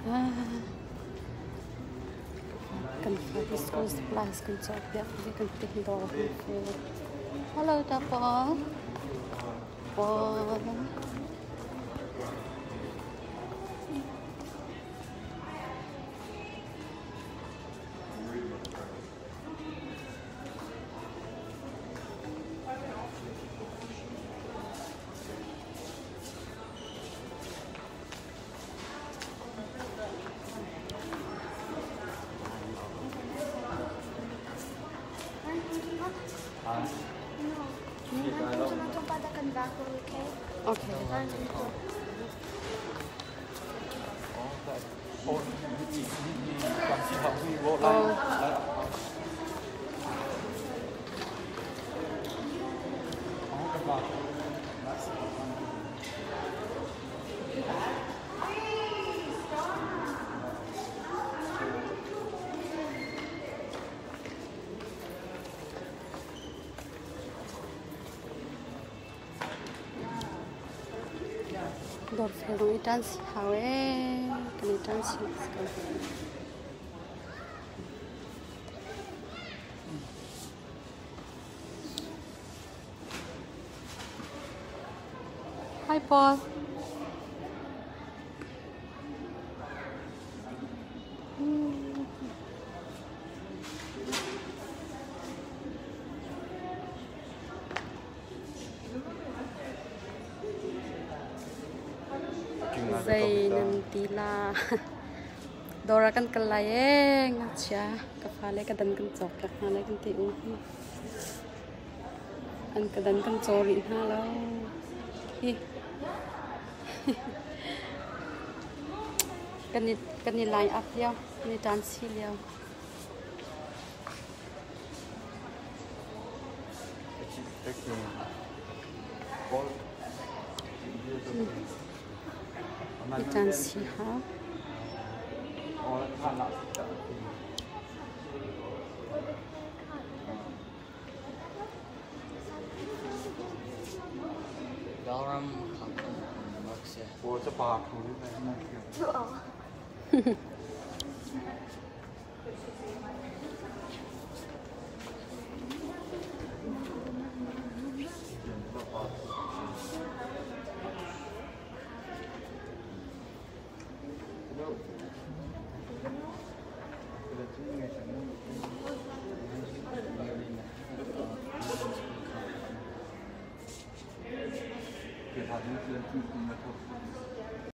Kan fa school supplies kan cawkpiak i kan tik dawr kan fu. Hello, Tapaw. Paul. Okay. Dawrfel dong i ṭan si hau ee. Kan i ṭan si ko. Hi Paul. Zei nan ti la. Dawr ah kan kal lai ee ngakchia ka fale ka dan kan cawk piak hna lai kan ti u. An ka dan kan caw rih hna lo. Hi. Kan i line up lio, kan i ṭan si lio. I ṭan si hau.